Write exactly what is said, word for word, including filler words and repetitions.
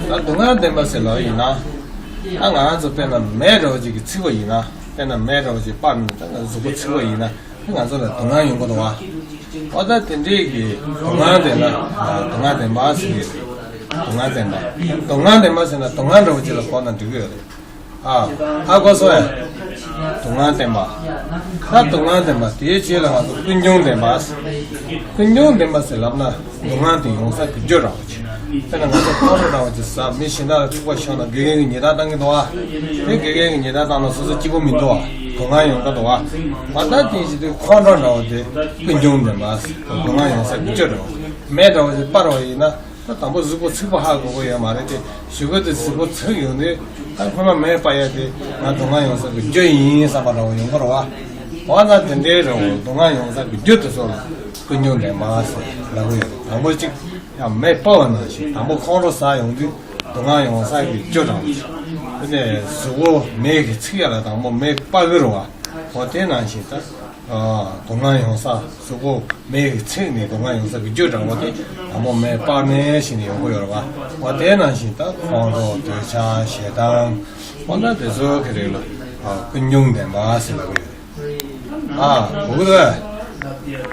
ད་སྡུག་བསྔལ་བདེན་པ་ཟེར་ལབ་ཡིན་ན། ད་ང་རང་ཚོ་དཔེར་ན་མེ་འདྲ་བོ་ཅིག་གིས་ཚིག་པ་ཡིན་ན། དཔེར་ན་མེ་འདྲ་བོ་ཅིག་སྤར་ནས་ད་ང་གཟུགས་པོ་ཚིག་པ་ཡིན་ན། ད་ང་ཚོ་ལ་སྡུག་བསྔལ་ཡོང་གི་འདུག་བ། འོ་ད་དེ་འདྲའི་གི་སྡུག་བསྔལ་དེ་ལ་སྡུག་བསྔལ་བདེན་པ་ཟེར་གྱི་རེད། སྡུག་བསྔལ་བདེན་པ། སྡུག་བསྔལ་བདེན་པ་ཟེར་ན་སྡུག་བསྔལ་འདྲ་བོ་ཅིག་ལ་གོ་ན་འགྲིག་གི་ཡོད་རེད། ཨ། ཧ་གོ་སོང་ངས། སྡུག་བསྔལ་བདེན་པ། ད་སྡུག་བསྔལ་བདེན་པ་དེའི་རྗེས་ལ་ང་ཚོ་ཀུན་འབྱུང་བདེན་པ། ཀུན་འབྱུང་བདེན་པ་ཟེར་ལབ་ན་སྡུག་བསྔལ་དེ་ཡོང་ས་གི་རྒྱུ་འདྲ་བོ་ཅིག་དཔེར་ན་ང་ཚོ་ཁོང་ཁྲོ་འདྲ་བོ་ཅིག་ཟ། མི་གཞན་དག་ལ་འཁྲུག་པ་ཤོར་ན་དགེ་རྒན་གྱིས་ཉེས་རྡུང་བཏང་གི་འདུག་བ། དེ་དགེ་རྒན་གྱིས་ཉེས་རྡུང་བཏང་ན་སོ་སོ་སྐྱིད་པོ་མི་འདུག་བ། སྡུག་བསྔལ་ཡོང་གི་འདུག་བ། འོ་ད་དེ་བཞིན་དུ་ཁོང་ཁྲོ་འདྲ་བོ་དེ་ཀུན་འབྱུང་བདེན་པ་ཟེར། སྡུག་བསྔལ་ཡོང་ས་གི་རྒྱུ་འདྲ་བོ་ཅིག་མེ་འདྲ་བོ་ཅིག་སྤར་བ་ཡིན་ན། ད་དང་པོ་གཟུགས་པོ་ཚིག་པ་ཧ་གོ་གི་ཡོད་མ་རེད་དེ། གཞུག་གུ་དེ་གཟུགས་པོ་ཚིག་ཡོང་དུས་ད་ཁོ་ན་མེ་སྤར་ཡ་དེ་ང་སྡུག་བསྔལ་ཡོང་ས་གི་རྒྱུ་ཡིན་བསམ་པ་འདྲ་བོ་ཡོང་གི་རེད་བ། འོ་ན་དེ་འདྲའི་རེད་བ། སྡུག་བསྔལ་ཡོང་ས་གི་རྒྱུ་དེ་ཚོ་ལ་ཀུན་འབྱུང་བདེན་པ་ཟེར་ལབ་གི་ཡོད་རེད། དང་པོ་གཅིག་ཡང་མེ་སྤར་བ་ནང་བཞིན་དང་པོ་ཁོང་ཁྲོ་ཟ་ཡོང་དུས་སྡུག་བསྔལ་ཡོང་ས་གི་རྒྱུ་འདྲ་བོ་ཞིག་དེ་ནས་གཟུགས་པོ་མེ་གིས་ཚིག་ཡ་ལ་དང་པོ་མེ་སྤར་གི་རེད་བ། འོ་དེ་ནང་བཞིན་ད། སྡུག་བསྔལ་ཡོང་ས་གཟུགས་པོ་མེ་གིས་ཚིག་ནས་སྡུག་བསྔལ་ཡོང་ས་གི་རྒྱུ་འདྲ་བོ་དེ་དང་པོ་མེ་སྤར་ནས་ཞིག་ནས་ཡོང་གི་ཡོད་རེད་བ། འོ་དེ་ནང་བཞིན་ད་ཁོང་ཁྲོ་འདོད་ཆགས་ཞེ་སྡང་འོ་ན་དེ་ཚོ་གི་རིགས་ལ་ཀུན་འབྱུང་བདེན་པ་ཟེར་ལབ་ཀྱི་ཡོད་རེད། ཨ་གོ་གི་འདུག་གས།